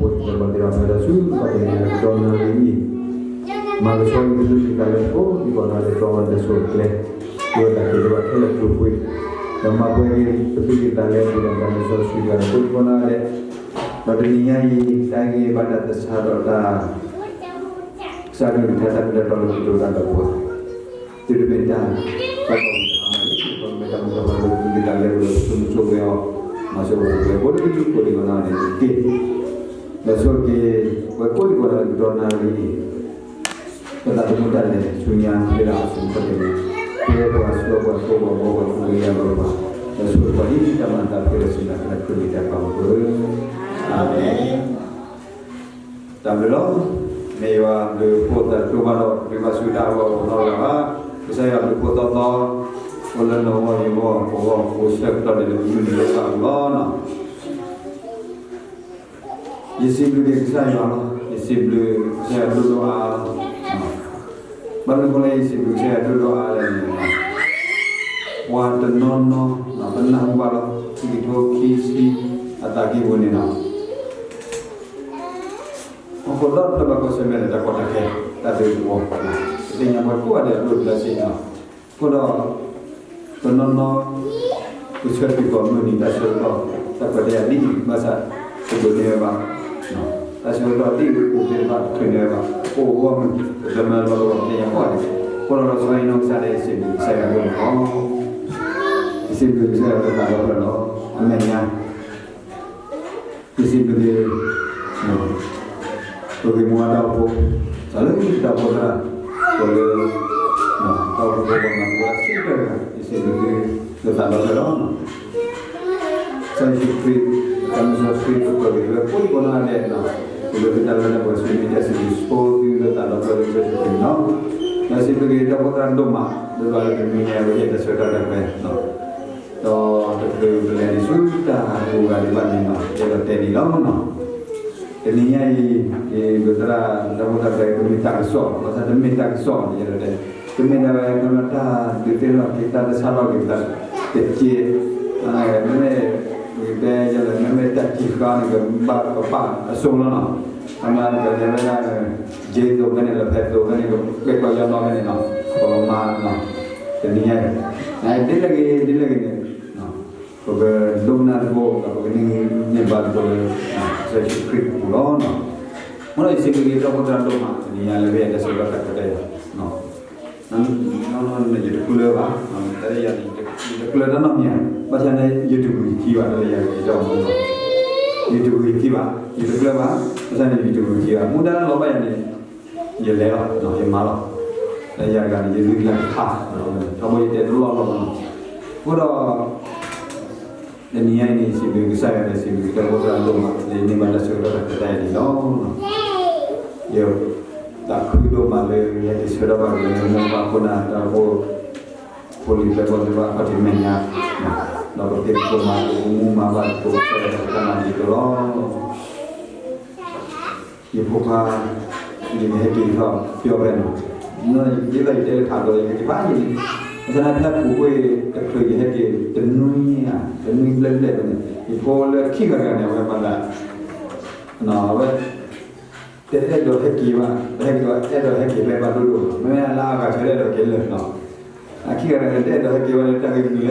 ဒီးမၤတ့ၢ်ဒီးဖဲဒၣ်ဆူ ပှၤတနံၤလၢကတီၢ်နၣ်ရံၣ်အံၤ, မၤကဆှီက့ၤပသူတၢ်လဲၤဖိ ဒ်ပှၤနီၣ်လဲၤတီဝဲတၢ်ဆိၣ်ကျဲ, ဒ်ဝဲတၢ်က့ၤဒ်ပှၤခဲလၢာ်ပူၤကွံာ်, ဒီးမၤပှဲၤက့ၤပသူက့ၤတၢ်လဲၤပူၤဒီးတၢ်လဲၤစီဆှံတၢ်ဖိဒ်ပှၤနီၣ်လဲၤ, ဒီးတနံၤညါအံၤ တၢ်ဂ့ၢ်ဘၣ်တၢ်သဆၣ်ဒီးတၢ် ကစၢ်ကလုၢ်ကထါတၢ်မ့ၢ်တၢ်တီလၢကတိၤတၢ်ဒီးပှၤ, သုတမ့ၢ်တၢ် ကမ့ၢ်တၢ်မ့ၢ်တၢ်တီလၢသုက့ၤတၢ်လဲၤပူၤဒီး ပသူမုၢ်ဆိဝဲအီၤ, မၤဆိဝဲပှဲၤကိးဒံကိးဒံးနီၣ်န့ၣ်တက့ၢ်. ဒီးဆိက့ၤ ပှဲၤကိးဒံကိးဒံးလၢကတီၢ်နၣ်ရံၣ်အံၤ, ပသးသမူတၢ်လဲၤဆူညါ မ့ၢ်ဒၣ်အဆူၣ်ခီၣ်ထံးန့ၣ်, ပှဲၤပှၤဆှၢပှၤသိပှၤဘီပှၤကူပှၤယၤပှၤ, ဒီးဆိၣ်ဂ့ၤပှၤဒ်တၢ်မၤသးဖှဲဒီးစံးဘျုးဖဲခရံာ်မ့ၢ်တၢ်ပာ်မူပှၤ, အၤမ့ၣ်. တၢ်ဘျုးလီၤ. မ့ၢ်ယွၤဘျုးဖှိၣ်သးတဘၣ်ဒီး ပတုၤဘၣ်ဆူတၢ်ဟးဂီၤအပူၤနီတဂၤဘၣ်, ကစၢ်ယွၤဘျုးဖှိၣ်သီသီ, အိၣ်လၢနဂီၢ်ယဂီၢ် ပဂီၢ် ပဆၢကတီၢ်ဒဲးလၢမုၢ်နံၤလၢသးပူၤလီၤ. ယစံးဘျုးက့ၤကစၢ်ယွၤလီၤ. ယစံးဘျုးကစၢ်ယွၤဒိၣ်ဒိၣ်အါအါလီၤ. ဘၣ်မနုၤအဃိလၢယစံးဘျုးကစၢ်ယွၤဒိၣ်ဒိၣ်အါအါလဲၣ်န့ၣ်, ပှၤတနီၤနီၤ ပနၢ်ဟူဘၣ်လီၤ ခံကထိခံဆံအသးကံၢ်ပူၤန့ၣ်လီၤ. ဟီၣ်ခိၣ်ဒီတဖျၢၣ်ဘၣ်ကွၢ်ဆၢၣ်မဲာ်ဒီးတၢ်ကီတၢ်ခဲ, တၢ်သ့ၣ်တဖၣ်, ပသ့ၣ်ညါပှၤကိးဂၤဒဲးအဒိၣ်အဆံးလီၤ. အဃိဒီး တနီၤနီၤ ပဆၢထံၣ်ကီၢ်မုၢ်နံၤတၢ်ဆၢကတီၢ် တၢ်ကွၢ်တၢ်ယာ်ဒ်အံၤ ဘၣ်ဆၣ် တဒိးန့ၢ်ဝဲဘၣ်, တၢ်ဆၢကတီၢ်ဒ်အံၤ ပအိၣ်သ့ၣ်တဖၣ်တချုးန့ၢ်ဝဲဘၣ်, ပအိၣ်ဂီၢ်မုၢ် ပတမၢလီၤတဂီၢ် ပသ့ၣ်ညါကိးဂၤဒဲး, အဃိဒီးလီၤဆီအံၤနီၢ်ကစၢ်ဒၣ်ယစံးဘျုးကစၢ်ယွၤဒိၣ်မးလီၤ. ယစံးဘျုးကစၢ်ယွၤလၢသးဒီဖျၢၣ်လီၤ. အမဲာ်ညါ ယစံးဘျုးက့ၤ ပဂ့ၢ်မိၢ်အတၢ်အိၣ်ဖှိၣ်, တၢ်လၢတၢ်အိၣ်ဖှိၣ်သရၣ်, ပှၤလၢ တၢ်အိၣ်ဖှိၣ်ဖိပှၤမၤသကိးတၢ်စ့ၢ်ကီးတဂၤ ယစံးဘျုးက့ၤလၢသးဒီဖျၢၣ်လီၤ. ကစၢ်ယ့ၣ်ၡူးခရံာ် တၢ်မုၢ်စီဆှံပကိးက့ၤလၢကိးဒံကိးနီၢ်ဂၤဒဲး, ပလၢသုတၢ်လၢတၢ်ပှဲၤဆူမ့ၢ်တၢ်စံးဘျုးဆိသုလၢသးဒီဖျၢၣ်လၢကစၢ်ယ့ၣ်ၡူးခရံာ်န့ၣ်လီၤ. ဒီးစံးဘျုးက့ၤတၢ်အိၣ်ဖှိၣ်သရၣ်ဒိၣ်မး ဒိၣ်ဒီးလၢတနံၤညါဝဲယတၢ်ဆၢကတီၢ်တၢ်ပှဲၤ ဒီးတချုးပလဲၤန့ၣ်ဆူတၢ်ဟးဂူာ်ဂၤဒံးဘၣ်န့ၣ်လီၤ ယအဲၣ်ဒိးတဲဒ်လီၤ. တနံၤညါအံၤ ယဒိးသရၣ်တၢ်အိၣ်ဖှိၣ်သရၣ်တဂၤ တမ့ၢ်တၢ်ကစီၣ် ဘၣ်ဆၣ်တမ့ၢ်တၢ်ကစီၣ်န့ၣ် ယအဲၣ်ဒိးတဲ တမ့ၢ်ဒၣ်ဝဲ တၢ်ဒုးသ့ၣ်နီၣ်က့ၤ တၢ်တဆါထီၣ်က့ၤ တၢ်တက့ၢ် မ့မ့ၢ် ပတဲယဲလၢ မ့မ့ၢ်တၢ်စံးဃာ်န့ၣ် ကဘၣ်ကပာ်အစိလီၤနီၤ. အမ့ၢ်ကတဲဝဲဒၣ် က့သိးဖဲန့ၣ် လၢဖဲသိးဖဲန့ၣ် ကပဲာ်ကီးယီနီၤဖဲန့ၣ်နီၤ ပကမၤနီၤ တနံၤညါအံၤ ဒ်လဲၣ်ဂ့ၤ ဒ်လဲၣ်ဂ့ၤန့ၣ် ပကဒိကနၣ်သကိး ဒီးပကန့ၢ်န့ၢ်ဘၣ်သကိးလၢ ကစၢ်ယ့ၣ်ၡူးခရံာ်အပူၤလီၤ. အဃိဒီးယစံးဘျုးက့ၤတၢ်အိၣ်ဖှိၣ်သရၣ်ဒိၣ်မး တနံၤညါလၢပအဲၣ်တၢ်ဆၢကတီၢ်တၢ်ခွဲးတၢ်ယာ် နီၤ ယတကျၢၤဘၣ် တၢ်လၢယၤန့ၣ် ယတကျၢၤတၢ်နီတမံၤဧါ ဘၣ်ဆၣ်န့ၣ် ယတဂုာ်ယခံဘၣ် တၢ်လၢယၤန့ၣ် ယတဂုာ်ယခံဘၣ် ယတကျၢၤဘၣ် ဘၣ်ဆၣ်န့ၣ် ယတဂုာ်ယခံဘၣ် မူဒါလီၤဘၣ်ယၤန့ၣ် ယလဲၤလီၤ ယမၤလီၤ တၢ်လၢယၤတဂၤန့ၣ် ယလုၢ်လၢ်ကထါ ထီဘိယတဲတလီၢ်လီၢ်လီၤ အဃိဒီး တနံၤညါအံၤန့ၣ် စံးဘျုးကစၢ်ယွၤဒီး စံးဘျုးကစၢ်ယွၤဒိၣ်မး လၢန့ၢ်ဘၣ်တၢ်ဆၢကတီၢ်တၢ်ခွဲးတၢ်ယာ်န့ၣ်လီၤ. ယသးခုဒိၣ်မးလၢ ယဟဲက့ၤဆၢထၢၣ်ဘၣ်က့ၤလၢမိၢ်ပၢ်ခိၣ်နၢ်တၢ်အိၣ်ဖှိၣ် ဖိလံၤသၢဘီသ့ၣ်တဖၣ်အခီၣ်ထံးမဲာ်ညါ ဒီးပသ့ၣ်ပကိးမး ပမူမၤဘၣ်သကိးကစၢ်ယွၤတၢ်မၤဒ်သိးလီၤ. ယဖိခွါ ယကဟဲက့ၤထီၣ်ပျီဖဲနီၤ, ဒ်သိးယတဲလၢထးဘိ ယကဟဲက့ၤဖးယံာ်န့ၣ်, ဘၣ်ဆၣ်န့ၣ် ဖဲပူၤကွံာ်တချုး ယဟဲက့ၤတနွံဧါ တနွံဘျဲၣ်ဘျဲၣ်ဖဲန့ၣ် ယဖိလၢခံဂၤတဂၤန့ၣ် အဝဲမၤသး အဝဲ တအဲၣ်ဒိးဟဲက့ၤဘၣ်, ပဟဲက့ၤ အဲၣ်ဒိးဟဲက့ၤဖဲဘၣ်ဒိၣ်ဒိၣ်, မ့မ့ၢ်လၢအဂၤဆၢထၢၣ်ဒီးက့ၤလၢာ်နီၤ အခံဂၤတဂၤန့ၣ် တအဲၣ်ဒိးဟဲက့ၤဝဲလၢတၢ်ဂ့ၢ်မုာ်လဲၣ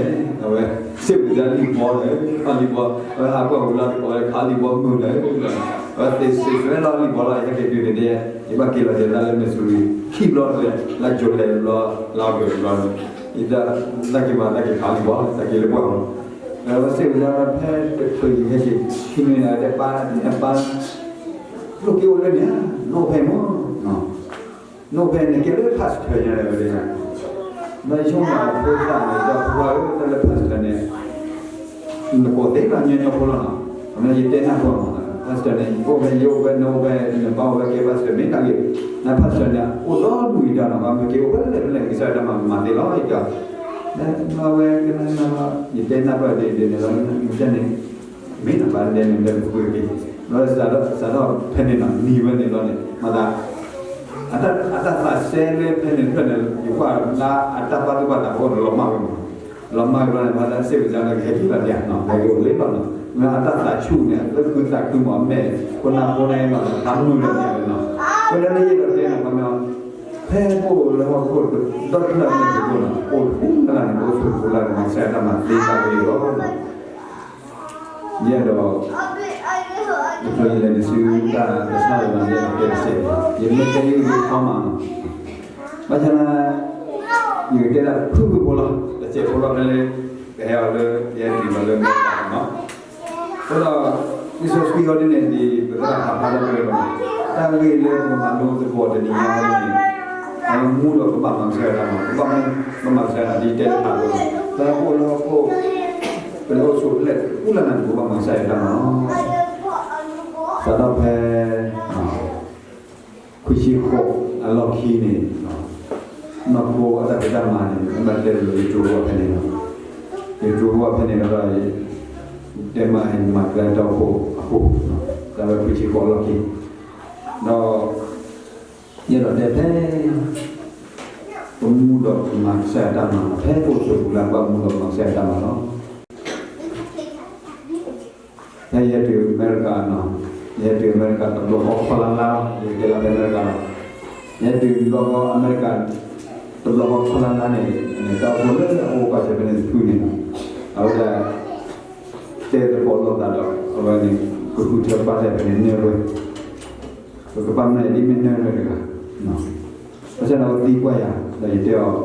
်, အဝဲ စ့ၢ်ကီးလံၣ်ဘီလဲၣ်, ခါလံၣ်ဘီ, အဝဲဟးကွၢ်ဝံၤလီၤတကိးဝဲ ခါလံၣ်ဘီမုာ်လဲၣ်, အဝဲသ့ၣ်စ့ၢ်ကီးလီၤလံၣ်ဘီလီၤ ယဟဲက့ၤတုၤန့ၣ်ဒီး ယဘၣ်က့ၤလီၤက့ၤလၢ Missouri ခံဘျီတဖျၢၣ်, လၢ July တဘျီ, လၢ August တဘျီန့ၣ်, ယတၢ်က့ၤမၤတၢ်က့ၤခါလံၣ်ဘီ တၢ်က့ၤလၢပှၢ်လီၤ, အဝဲစ့ၢ်ကီးလၢဖဲတချုးယဟဲက့ၤ ခံမံးနံးဒီးပၢ်န့ၣ် အပၢ် လိၣ်က့ၤအိၣ်လၢန့ၣ်ဧါ, နအိၣ်ဖဲမ့ၢ် နအိၣ်ဖဲန့ၣ်ကဲလၢ pastor ညါဒီးဝဲဒၣ်, မ့ၢ်ဆိကမိၣ်အဖိသၣ်န့ၣ် ဒီးဖိခွါဧၢ တၢ်လၢ pastor န့ၣ် နကိးသ့လီၤညီညီဖိလီၤနီၤ, အမ့ၢ်ယတဲနၢ်ပၢၢ်မး pastor န့ၣ် ယအိၣ်ဖဲ ယအိၣ်ဖဲ နအိၣ်ဖဲ နဘၣ်အိၣ်ဖဲကဲ pastor မ့ၢ်တၢ်ဂ့ၢ်, န pastor န့ၣ် အိၣ်ဒီဒူၣ်အံၤဒီးနီၤ မ့ၢ်က့ၤအိၣ်ဖဲလဲၣ်ဖဲလဲၣ် ကစၢ်ယွၤတၢ်မၤကမၤသ့လီၤ ယတဲ, မ့ၢ်ဝဲကနၣ်နၢ်လီၤ ယတဲနၢ်ပၢၢ်ဒ်န့ၣ်လီၤ မ့ၢ်တၢ်န့ၣ် မ့ၢ်နဘၣ်ဒဲန့ၣ် လၢပဃုက့ၤ, ဒီးစးထီၣ်ဖဲန့ၣ်နီၤ နံၤဝဲန့ၣ်လီၤန့ၣ် မၤသး အတၢ်သးစဲလၢဖဲန့ၣ်တဖျၢၣ်န့ၣ် ယကွၢ်လၢအတၢ်ပာ်သူၣ်ပာ်သးအဃိန့ၣ် လီၤမၢ်ဝဲမး, လီၤမၢ်ဝဲလီၤန့ၣ် မၤသးစ့ၢ်ကီးလၢကဟဲက့ၤလီၤပျၢ်နီၤ ဟဲက့ၤအိၣ်လၢလီၤနီၤ အတၢ်သးဆူၣ်န့ၣ် အသးခုသးခုမး အမဲာ်ခိၣ်နၢ်ဖိန့ၣ် သးမုာ်လီၤန့ၣ်နီၤ. အဃိန့ၣ် လၢယအဲၣ်ဒိးတဲန့ၣ် ခီပညီ ဖဲပအိၣ်လၢဟီၣ်ခိၣ် ဒီတဖျၢၣ်န့ၣ်တဘိနီၤ ပအိၣ်တပူၤလၢ်လၢ်န့ၣ် ပအိၣ်ဆိးပူၤလၢ်လၢ်န့ၣ် ကစၢ်ယွၤတၢ်မၤသ့တၢ်ဂ့ၤလီၤ. ယအဲၣ်ဒိး တချုးယလဲၤနစုတၢ်ကစီၣ်လၢၤဘၣ် ယအဲၣ်ဒိးတဲတစဲး, ယမ့ၢ်တဲယဂ့ၢ်ခီမးနီၤ. ဘၣ်ဆၣ်သနာ် ယကတဲဒၣ်ဖုၣ်ဖုၣ်ဖိလီၤ, တစဲးဖိလီၤဖဲလၢ ကဟဲအီၤလၢ ယဟဲတုၤလီၤလၢအမဲရကၤနီၤ. အဃိဒီး လံာ်စီဆှံဟီဒ်န့ၣ် ဒ်ပသရၣ်ဖးဖျါထီၣ်ဝဲလီၤ, တၢ်ဂ့ၢ်လၢပကမၤလိသကိးတနံၤညါအံၤန့ၣ် အဝဲမူဒီးပဘၣ်မၤကစၢ်ယွၤတၢ်မၤ, ပဘၣ်မူ ပမၤကစၢ်ယွၤတၢ် ဒ်တဲတဖၣ်အသိး, ပအိၣ်လၢဟီၣ်ခိၣ် ပလဲၤအိၣ်ဆိးဖဲလဲၣ် ပူၤလၢ်လၢ်န့ၣ် ပဘၣ်မၤကစၢ်ယွၤတၢ်မၤလီၤ. စးထီၣ်ဖဲ ခွံဆံဃိးအလီၢ်ခံန့ၣ် နီၢ်ခိအတၢ်ဖံးတၢ်မၤန့ၣ် မ့ၢ်ဘၣ်တဲလိၤ ယကၠိဘၣ်ဖဲန့ၣ်လီၤ. ယကၠိဘၣ်ဖဲန့ၣ်ဒီး တဲမး ယမၤကျဲတီခိၣ်အဃိ, တၢ်ဝဲခွံဆံဃိးအလီၢ်ခံ, ဒီး ယအဲၣ်ဒိးတဲဖဲ ပမူဒီးပမၤကစၢ်ယွၤတၢ်မၤလီၤ. ဖဲပအိၣ်ဆိးပူၤလၢ် ပဘၣ်မူဒီးမၤကစၢ်ယွၤတၢ်မၤလီၤ. ဖဲယဟဲတုၤအမဲရကၤနီၤ, ယဟဲတုၤအမဲရကၤတဘျီဃီခီလါလါလီၤ, ယကတဲလီၤဖဲအမဲရကၤလီၤ. ယဟဲတုၤတဘျီဃီအမဲရကၤ တဘျီဃီခီလါလါန့ၣ် တၢ်အိၣ်ဖှိၣ်လၢအအိၣ်ဘၣ်စၢၤဖဲန့ၣ်တဖုန့ၣ်နီၤ, အဝဲဒၣ် တဲသကိးလိာ်သးဒီး အဝဲန့ၣ် ကဃုထၢပာ်စၢၤဖဲန့ၣ် နၢၤဝဲ, ပကပာ်မၢယၤဒ်မ့ၢ်နၢၤဝဲတဂၤ, ဘၣ်ဆၣ်ဒီးအဝဲသံကွၢ်ယၤ ဒီးယတဲအီၤ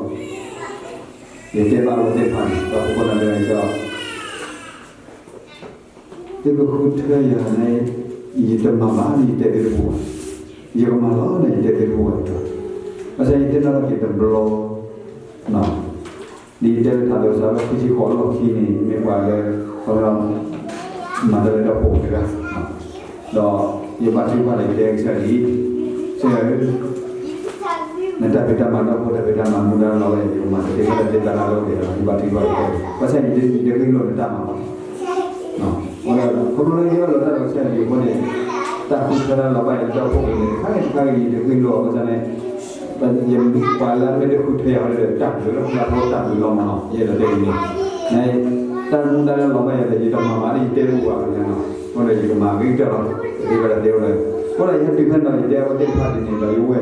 ယတဲဘၣ်အဝဲသ့ၣ်တဖၣ်န့ၣ် ဒီးပခိၣ်နၢ်လၢယတဲအီၤ သုကဃုထၢယၤန့ၣ် ယတမၤဘၣ်န့ၣ် ယတဲသုတအိၣ်ဘၣ်, ယကမၤလီၤန့ၣ် ယတဲသုတအိၣ်ဘၣ်, ဘၣ်ဆၣ်ယတဲနီၣ်ထီၣ်က့ၤတဘျီ ဒ်ယတဲလၢထးဒီးစးလၢခံဆံဃိးလီၢ်ခံန့ၣ် မ့ၢ်ပှၤလၢ ခီဖျိ မၤတၢ်လၢတၢ်အိၣ်ဖှိၣ်တဂၤ, ဒီးယဘါထုကဖၣ်ဒီးယတဲကစၢ်ဒ်အံၤ, ကစၢ်ယွၤဧၢ, နတၢ်ဖံးတၢ်မၤ ဒီဖိတၢ်ဖံးတၢ်မၤ မူဒါလီၤဝဲ ယကမၤတသ့ဘၣ် တၢ်သ့တၢ်လၢလီၤဝဲ ယဘါထုကဖၣ်ဒီး ဘၣ်ဆၣ်ယတဂ့ၢ်လိာ်နတၢ်မၤဘၣ် ခီဖျိလၢယအၢၣ်လီၤတၢ်ဒီးကစၢ်ယွၤအဃိန့ၣ် တၢ်ဃုထၢတၢ်လီၤဘၣ်ယၤလၢတၢ်အိၣ်ဖှိၣ်ပူၤန့ၣ် တခါဂ့ၤတခါဂ့ၤ ယတဂ့ၢ်လိာ်အီၤဘၣ်ဆၣ်န့ၣ် ယပှၤလၢအမ့ၢ်တဃုထၢယၤဝဲဒီး တၢ်ဘျုးလီၤ လၢဖိတၢ်ဘျုးလီၤမးနီၤ ယအဲၣ်ဒိးတဲအံၤန့ၣ် န တၢ်မူဒါလၢလီၤဘၣ်ယၤဒီး ယတမၤမၤဒီး ယတဲတအိၣ်ဘၣ်န့ၣ်နီၤ အဃိဒီး ယကမၤဂ့ၤကတၢၢ်လီၤ တသ့ဝဲဒၣ်သ့ဝဲဒီး အဃိဒီး ယဟဲတုၤဖဲန့ၣ်ဒီး ယတဲအဝဲသ့ၣ်တဖၣ်ဒ်န့ၣ်ဒီး ယဝဲ ယဝဲ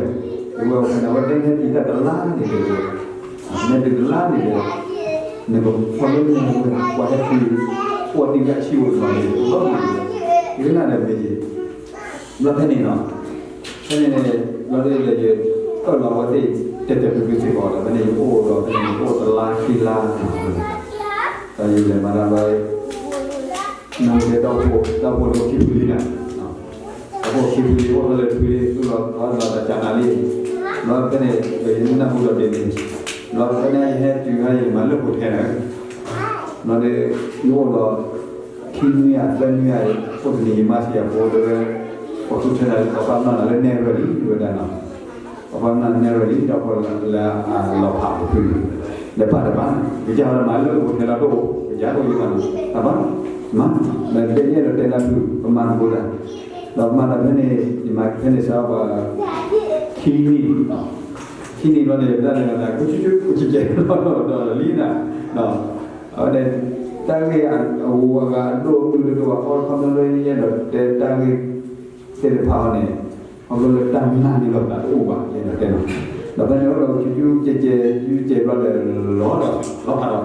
အိၣ်ဖဲန့ၣ် အဝဲတဲဟဲတုၤတၢ်တလါန့ၣ်ဒီး မ့ၢ်တုၤတလါန့ၣ်ဒီး နကဖီၣ်လၢနဝဲ ပှၤဟဲတုၤ အိၣ်ဒံးကဆံးအိၣ်တဘျီန့ၣ် အိၣ်ဘၣ်မးန့ၣ် ယကနၣ်ဒီးမ့ၢ်ယံၤ ဘျီဖဲန့ၣ်နီၤ ဖဲန့ၣ်န့ၣ် ဘျီဒီး ယအၢၣ်လီၤအဝဲသ့ၣ် တဲတဲဖုဖုစ့ၢ်ကီးဒီး ဖဲန့ၣ်ယအိၣ်ဒီး ဖဲန့ၣ်ယအိၣ်တလါခံလါ ဒီးယလဲၤမၤတၢ်ဘျီ နဝဲတဲ တၢ်အိၣ်ဖှိၣ်လၢခံဖုလံနၤ တၢ်အိၣ်ဖှိၣ်ခံဖုလံ အိၣ်လၢခံဖုလံ သူၣ်လီၤသီလီၤတၢ်ကၢနၤလံ ဘျီဖဲန့ၣ် ယနၢ်ဟူဒီးဒ်န့ၣ် ဘျီဖဲန့ၣ် ယဟဲတုၤခါ ယမၤလၢပူၤထဲန့ၣ် ဘျီဒီး ယအိၣ်ဒီး ခံနွံယၤ သၢနွံယၤ အိၣ်တနံၤ ယမါစံးယၤဖိတဲဝဲ ပှၤဃုထၢနၤလၢ ပှၤပာ်ပနီၣ်နၤလၢနဲၣ်ရွဲၣ်လံ တဲဝဲဒၣ်နီၤ ပှၤပာ်ပနီၣ်နဲၣ်ရွဲၣ်လံ ဒီးပှၤလၢအလီၤဖးပဖုန့ၣ် လဲၤပာ်တဘၣ် ကစၢ်လၢမၤလၢပူၤထဲလီၤတအိၣ် ကစၢ်တအိၣ်ယမၤနီၤ တဘၣ် မၤ ဒီးတဲယဲၢ်ဒီးတဲလၢဖု ပမၤတဘိဒၣ် ဒီးမၤတၢ်ဖဲန့ၣ် ယမၤဖဲန့ၣ်စးပှၤ ခံနံၣ် ခံနံၣ်ဘျီန့ၣ် တၢ်လဲၤသး ကူကူကူကူကဲလီၤဒီးလံနၤ အဝဲန့ၣ် တၢ်ဂ့ၢ်အဂုၤအဂၤအဒိၣ်အမုၢ်တဒိၣ်အဖီခီဖျိလၢယအဲၣ်ဒိးတဲတၢ်ဂ့ၢ်သ့ၣ်တဖၣ်အံၤန့ၣ် ခီဖျိလၢတၢ်နာ်န့ၢ်လိာ်သးတအိၣ်ဘၣ် ယအဲၣ်ဒိးတဲနီၤ ဒီးဖဲန့ၣ်အိၣ်ဒီးကူကူ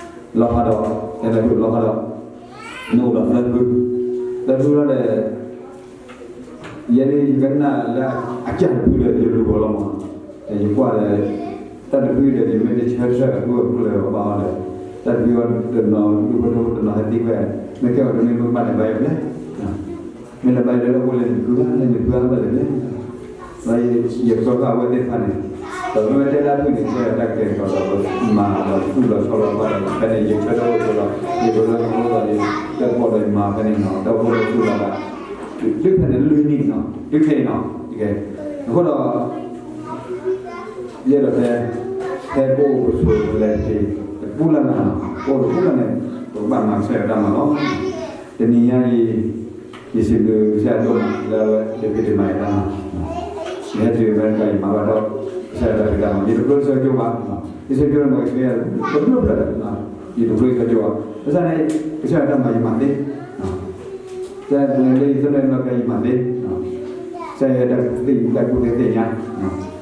ကဲကဲ ကူကဲဘျီဒီး လီၤဒီး လီၤဖးဒီး လီၤဖးဒီး တဲလၢလီၤဖးဒီး နအိၣ်ဒီးသၢဖု သၢဖုလီၤဒီး ယဲဒၣ်ယကနၣ်လၢအကၢ်တဖုဒီးယလူၤဘၣ်လီၤမး, ဒီးယကွၢ်ဒီး တၢ်တဖုဒီး ယမ့ၢ်တဆၢထၢၣ်အဃိအဃိလၢဘၣ်အီၤဒီး တၢ်တဖုအီၤတနီၤ ဒူၣ်ဖိထၢဖိတနီၤဟဲသံကွၢ်, မ့ၢ်ကဲအီၤတမ့ၢ်မ့ၢ်ဘၣ်န့ၣ်ဘၣ်ယၤဘျဲၣ်, မ့ၢ်လၢဘၣ်ယၤလၢအဃိလဲၣ် နဖုဘၣ် နဖုဘၣ်ဘၣ်လဲၣ်ဘျဲၣ်, ဒီးယကၢဃာ်အဝဲသ့ၣ်တဖၣ်န့ၣ်, ဒီးမ့ၢ်ဝဲတဲလၢအဖုၣ်န့ၣ် ကဲတၢ်ကဲထီၣ်ဒီးမၤဒီးသူၣ်လီၤဆီလီၤဘၣ်ဒီး ဖဲန့ၣ် ယဆၢထၢၣ်အိၣ်ဒီး ယကလၢကလိဒီး ယတၢ်ကီဒီးယမၤဖဲန့ၣ်နီၤ တၢ်အိၣ်ဖှိၣ်ဒီးသူၣ်လီၤဘၣ် တုၤဖဲန့ၣ်လွံၢ်နံၣ်နီၤ တုၤခဲအံၤနီၤ, အဃိဒီး ယအဲၣ်ဒိးတဲ ဖဲပအိၣ်ပဆိးပလဲၤတက့ၢ် တပူၤလၢ်လၢ်နီၤ ပအိၣ်တပူၤလၢ်န့ၣ် ပကဘၣ်မၤကစၢ်ယွၤတၢ်မၤလီၤ. တနံၤညါအံၤ ယစံးဘျုးကစၢ်ယွၤဒိၣ်မး လၢအဝဲဒၣ်ဖံးတမၤယၤတၢ်မၤ, ယဟဲတုၤအမဲရကၤ ယမၤဘၣ်ဒီး ကစၢ်ယွၤတၢ်ဖံးတၢ်မၤ ယတဖျိလၢစီကၠိဘၣ်, ယစီကၠိန့ၣ် မ့ၢ်ကစၢ်ယွၤတဖျိလၢ်လၢ် ယတဖျိလၢစီကၠိဘၣ်, ဘၣ်ဆၣ်န့ၣ် ကစၢ်ယွၤတၢ်မၤယမၤသ့ ကစၢ်ယွၤလၢယသနၢၣ်လီၤကယမၤသ့, ကစၢ်ယွၤတၢ်ကူၣ်သ့ၣ်ညါ,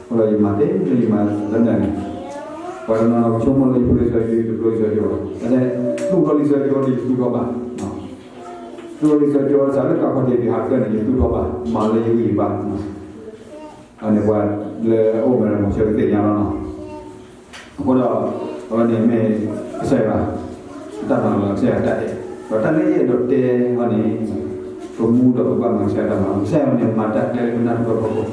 အဃိဒီးယမၤသ့လၢယမၤသနၢၣ်န့ၣ်, ပှၤတနီၤနီၤဆိကမိၣ်လၢယဖိလံာ်စီဆှံ ယဖိလံာ်စီဆှံ, တၢ်သူၣ်ထီၣ်လံာ်စီဆှံဒီးယသူၣ်ထီၣ်ဘၣ်, သူၣ်ထီၣ်လံာ်စီဆှံစးလၢကးခီၣ်ထံးဒံးဟးကတၢၢ်န့ၣ် ယသူၣ်ထီၣ်ဘၣ်, မၤလၢယဂံၢ်ယဘါ အန့ၣ်ပှၤလၢအအိၣ်မၤရၤမၤဆၢကသ့ၣ်ညါလီၤနီၤ. အဃိဒီး အဝဲန့ၣ်မ့ၢ်ကစၢ်ယွၤ တၢ်မၤလီၤ ကစၢ်ယွၤတၢ်အဲၣ်, ဒီးတၢ်လၢယအဲၣ်ဒိးတဲအီၤန့ၣ် ပမူဒီးပဘၣ်မၤကစၢ်ယွၤတၢ်မၤလီၤ. ကစၢ်ယွၤန့ၣ်မၤတၢ်ကျဲလၢပနၢ်ပၢၢ်ဖီခိၣ်,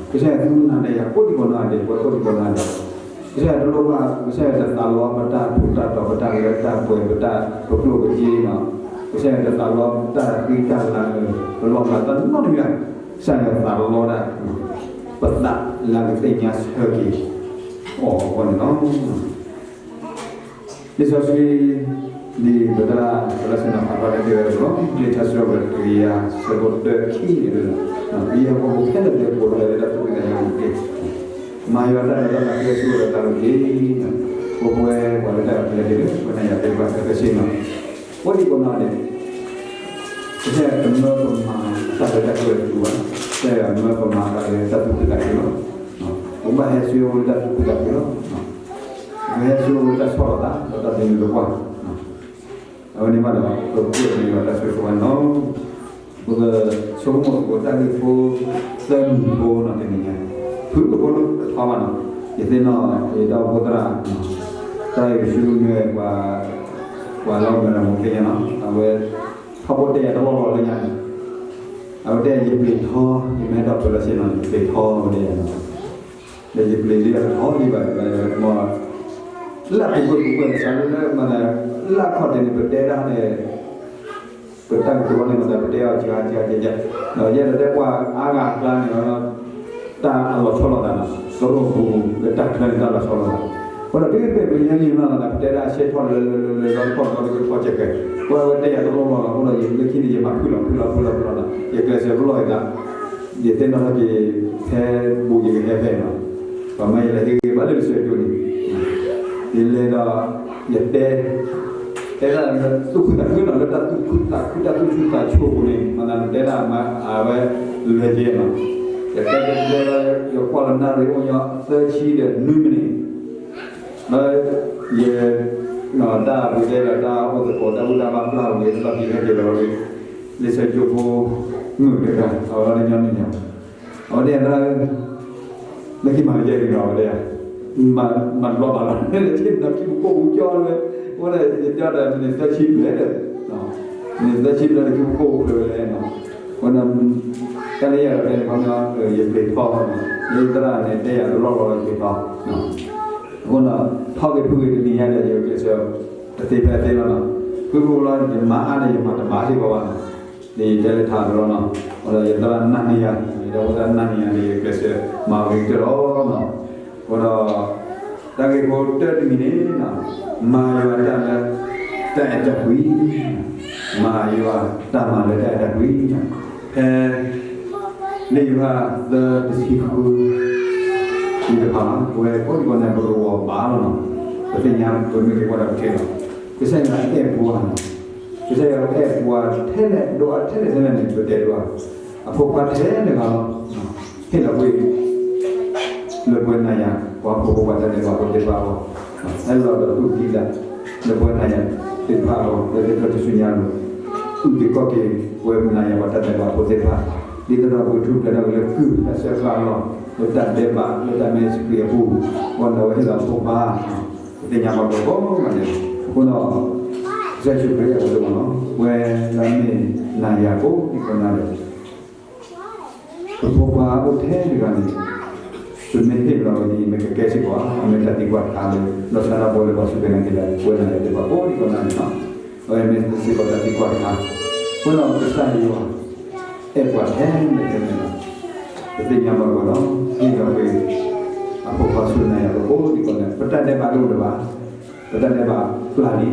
ကစၢ်ယွၤသူၣ်နၤဒီးယၤကိးဒံကိးနီၢ်ဂၤဒဲး, ပဝဲကိးဒံကိးနီၢ်ဂၤဒဲး, ကစၢ်ယွၤတလိၣ်ဘၣ်, ကစၢ်ယွၤတသးလီပတၢ်ထူးတၢ်တီၤ ပတၢ်လၢတၢ်ပှဲၤ ပတၢ်ပကျိၣ်ပစ့နီၤ, ကစၢ်ယွၤတသးလီပတၢ်သံတၢ်လၤ ပလီၢ်လၤတၢ်နီတမံၤဘၣ်, ကစၢ်ယွၤသးလီဒၣ် ပသးလၢကသ့ၣ်ညါဆၢက့ၤအီၤအဂီၢ်န့ၣ်လီၤ. လံာ်စီဆှံ ဒ်ပသရၣ် ပလၢဆ့ၣ်နီၤဖးထီၣ်တဲဝဲအသိးလီၤ. လံာ်ထါစံးထီၣ်ပတြၢၤ တကယၤဆၢဖိတၢခံန့ၣ်, ပယီၤဖိခဲလၢာ်လၢပအိၣ်လၢတၢ်သူၣ်ဖှံသးညီအပူၤတက့ၢ်, မၤယွၤတၢ်လၢတၢ်သးခုကစီၣ်ဒီးတၢ်အုၣ်က့ၤ, ပဝဲပှၤလၢတၢ်အုၣ်က့ၤလၢတၢ်လၢ ပဝဲနၤယၤသ့ၣ်တဖၣ် ကသ့စ့ၢ်နီၤ, ပဝဲဒ်ကိးနီၢ်ဂၤဒဲး ကစၢ်ယွၤတမၢပမၤတၢ်လၢတၢ်ကရၢကရိဘၣ်, ကစၢ်ယွၤမၢပမၤတၢ်လၢတၢ်သူၣ်ခုသးခုလီၤ. ပဘၣ်ဟဲဆူအအိၣ်လၢတၢ်သူၣ်ခုသးခုလီၤ. ပဟဲဆူအအိၣ်လၢတၢ်ဆီၣ်လီၤသး ဒီးတၢ်သန့ၤသပှၢ်, အဝဲန့ၣ်ဘၣ်ဒီး ပကအိၣ်န့ၢ်ဘၣ်တၢ်ဆိၣ်ဂ့ၤဆိၣ်ဝါန့ၣ်လီၤ. ပကဆိကမိၣ်သကိးတၢ်ဂ့ၢ်ဖိသၢမံၤဖိနီၤတနံၤညါ, ဖုကဖိတထီဘၣ်နီၤ, ယသ့ၣ်နီၣ် ယတၢ်အိၣ်ဖှိၣ်သရၣ် တၢ်ဂ့ၢ်ဆူနွဲၣ် ပှၤလၢအမၤရၤမၤသ့ၣ်ညါနီၤ, အဝဲ ထီဘိတဲယၤတလီၢ်လီၢ်လၢညါန့ၣ်, အဝဲတဲယပျံၤထီ, ယမ့ၢ်အဲၣ်ဒိးပျံၤလီၤဆ့ၣ်နီၤန့ၣ် ပျံၤထီဝဲဒၣ်ယၤနီၤ, ဒီးယပျံၤလံအကထီလံဘၣ်, မ့ၢ် လၢပူၤကွံာ်ပူၤကွံာ်န့ၣ် စးလၢမၤသး လၢအခီၣ်ထံးန့ၣ် ပတဲဒၣ်န့ၣ် ပတၢ်ကတိၤန့ၣ်မၤသး ပတဲအီၤကကကက, ဒီးယဲဒၣ်တဲပှၤအါဂၤအကျါန့ၣ် တၢ်အလီၤဆီလိာ်သးနီၤ, ကရိၣ်ပူၤလၢတၢ်ချၢန့ၣ် တၢ်လီၤဆီလိာ်သး, အဃိဒီးတုၤမ့ၢ်ပညါန့ၣ်မၤသး ပတဲဒၣ်အဆၢထီၣ်လၢလၢလၢလၢ လီၤတခီၣ်လီၤတခီၣ်စဲးကဲး, ပှၤဝဲတဲယၤတလီၢ်လီၢ်လီၤ, အဃိဒီးယလၢခံန့ၣ် ယမၤဖုၣ်လီၤဖုၣ်လီၤဖုၣ်လီၤဖုၣ်လီၤနီၤ, ယကျဲးစၢးပလီၢ်ယသး, ယသ့ၣ်နီၣ်ထီၣ်က့ၤ ဖဲဘူးယကဟဲဖဲနီၤ, ပှၤမၤယလဲၤဟ့ၣ်ဂ့ၤဘၣ်လၢလံာ်စီဆှံကၠိန့ၣ်, ယလဲၤဒီး ယတဲ တဲဒၣ်လၢသူၣ်ခုသးခုနီၤ, လၢတၢ်သူၣ်ခုသးခု တၢ်သူၣ်ဆူၣ်သးဆူၣ်အပူၤန့ၣ် မၤသးနတဲဒၣ်မၤအဝဲလဲၤကဲနီၤ, ယတဲတဲတဲ ယကွၢ်လီၤနၣ်ရံၣ်အိၣ်ညီသၢဆံဒီးနွံမံးနံး, ဒီးယ တၢ်ပူၤတဲဒီးတၢ်အိၣ်သကိးတၢ်ဘူၣ်တၢ်ဘါပျၢ်ဝံၤ တလီၢ်ခံဟဲက့ၤလီၤဝဲ, လံာ်စီဆှံကၠိဖိ မုၢ်တဂၤ အဝဲလၢညီနုၢ်ညါ အဝဲတဲသရၣ်ဧၢ, လၢခံမၤလၢယဲၢ်ဂ့ၤဒီး အဝဲတဲယၤ, မၤတဘျီဘၣ်လီၤ, လၢခံမ့ၢ်ဒီးခံပူၤကိၢ်ပူၤကၠီလၢ, အဃိဒီးယတဲဒီးမ့ၢ်န့ၣ်သၢဆံဘျဲၣ်ဒီး, မ့ၢ်န့ၣ်သၢဆံဘျဲၣ်ဒီးခံပူၤကိၢ်ပူၤဖျဲးဝဲလဲၣ်နီၤ, အဃိဒီး တၢ်လၢယအဲၣ်ဒိးတဲန့ၣ်ခီပညီ ယပျံၤထီ, ယသရၣ်န့ၣ်တဲယၤတလီၢ်လီၢ်ယပျံၤထီ, အဃိဒီး ထီၣ်က့ၤဖုဂ့ၤတနံၤညါဒီး ယကျဲးစၢး တသ့ဖဲသ့လီၤနီၤ, ဖုဖုလီၤ ယမၤအါန့ၣ် ယမၤတဘၣ်စ့ၢ်ကီးဘၣ်နီၤ, ဒီးယတဲလၢထးတလီၢ်နီၤ, အဃိဒီးယသရၣ်နာ်န့ၢ်ယၤ, ယသရၣ်နာ်န့ၢ်ယၤန့ၣ် ယကျဲးစၢးမၤဝံၤကတၢၢ်လီၤနီၤ, အဃိဒီး တၢ်ဂ့ၢ်ဖိတၢတမံၤန့ၣ်, မၤယွၤတၢ်လၢ တၢ်အဲၣ်တၢ်ကွံ, မၤယွၤတၢ်မၤလၢတၢ်အဲၣ်တၢ်ကွံ, ဖဲ လံာ်ယိၤဟၣ်သၢတဆံဃု သ့ၣ်တဖၣ် ပဝဲကိးဒံကိးန့ၣ် ပကဝီၤဘၣ်လီၤနီၤ, ပသ့ၣ်ညါပမ့ၢ်က့ၤကွၢ်ဒီးပထံၣ်လီၤ, ကစၢ်ယွၤအဲၣ်ပှၤနီၤ, ကစၢ်ယွၤအဲၣ်ပှၤထဲလဲၣ် ဒိၣ်အါထဲလဲၣ်ထဲလဲၣ်န့ၣ် ပတဲဒိၣ်ဘၣ်, အဖိခွါထဲတဂၤလီၤ, ဟ့ၣ်လီၤကွံာ် လၢပဝဲနၤယၤ ပှၤဟီၣ်ခိၣ်ဖိပှၤတၢ်ဒဲးဘးဖိသ့ၣ်တဖၣ်အဂီၢ်, ဟဲလီၤဒီးသူၣ်ကံၢ်သး လၢပဝဲနၤယၤသ့ၣ်တဖၣ်အဂီၢ် လၢသ့ၣ်တဖၣ်တစုညါအလိၤ, သူၣ်က့ၤခီၣ်က့ၤ ပဝဲနၤယၤပှၤတၢ်ဒဲးဘးဖိသ့ၣ်တဖၣ်, ဒ်သိးဒီးပကထူၣ်ဖျဲးထီၣ်က့ၤလၢကုၢ်တၢ်စၢဃာ်အလီၢ်, လၢတၢ်ဒဲးဘး လၢတၢ်မ့ၢ်စပံးအပူၤ, ပှၤလၢအဝဲဟ့ၣ်လီၤအဖိခွါ, ပသ့ၣ်ညါဘၣ်ကီးကိးဂၤဒဲး, အဃိဒီး ကစၢ်ယ့ၣ်ၡူးခရံာ်အဲၣ်ပှၤဒိၣ်မးလီၤ, ပဝဲလၢမ့ၢ်နၤယၤကိးဒံကိးနၤဒဲး ပဖိခွါအိၣ်ထဲတဂၤန့ၣ် ပမ့ၢ်ဟ့ၣ်လီၤဝဲဒ်အံၤ မ့ၢ်ကကဲစ့ၢ်ကီး အမ့ၢ်တၢ်သံကွၢ်တခါလၢ လီၤဆီဒၣ်တၢ်ပဝဲလၢပှၤစူၢ်က့ၤနာ်က့ၤလၢ ပဝဲနၤယၤသ့ၣ်တဖၣ်ကိးဒံကိးနၤန့ၣ်လီၤ, အဝဲမ့ၢ်စ့ၢ်ကီးတၢ်သံကွၢ်တခါ, အဃိဒီးကစၢ်ယွၤ အဲၣ်ပှၤထဲလဲၣ်ထဲလဲၣ်လီၤ, ပသ့ၣ်ညါဘၣ်ကီးလီၤ, ဟ့ၣ်လီၤဝဲ အဖိခွါဆူနၤယၤကိးဒံကိးနၤ, ပတၢ်ဒဲးဘးတအိၣ်တဘၣ် ပတၢ်ဒဲးဘးပျၢ်လံ, ခီ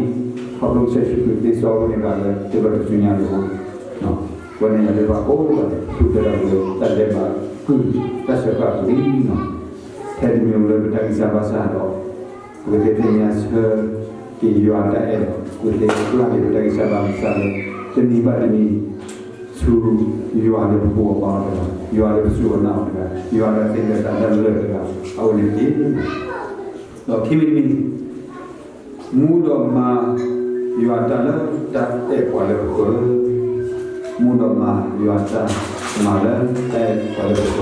ဖျိကစၢ်ယ့ၣ်ၡူးခရံာ်သ့စီဝဲန့ၣ်ဘၣ်လၢ သ့ၣ်တဖၣ်တစုညါအလိၤ, ပဝဲနၤယၤသ့ၣ်တဖၣ်ကိးဂၤဒဲး ထူၣ်ဖျဲးထီၣ်က့ၤလၢ တၢ်ဒဲးဘးကုၢ်တၢ်စၢဃာ်အပူၤလံနီၤ, ထဲတမံၤလၢပတၢ်ဂံၢ်စၢ်ဘါစၢ်ဒီး ပကသ့ၣ်ညါဆၢက့ၤယွၤတၢ်အဲၣ်ဒီး ပကသ့ၣ်ပျၢ်က့ၤပတၢ်ဂံၢ်စၢ်ဘါစၢ်လၢ တနံၤဘၣ်တနံၤ ဆူယွၤလၢပဃိအပၢ်အီၤတဂၤ, ယွၤလၢပစူၢ်အီၤနာ်အီၤတဂၤ, ယွၤလၢအသ့ၣ်ညါတၢ်လၢာ်တဂၤ, အဝဲန့ၣ်တက့ၢ်. ဒီးခံမံၤတမံၤ, မူဒီးမၤယွၤတၢ်လၢတၢ်အဲၣ်ပှၤလၢပဃၢၤ, မူဒီးမၤယွၤတၢ်မၤလၢတၢ်အဲၣ်ပှၤလၢပဃၢၤ.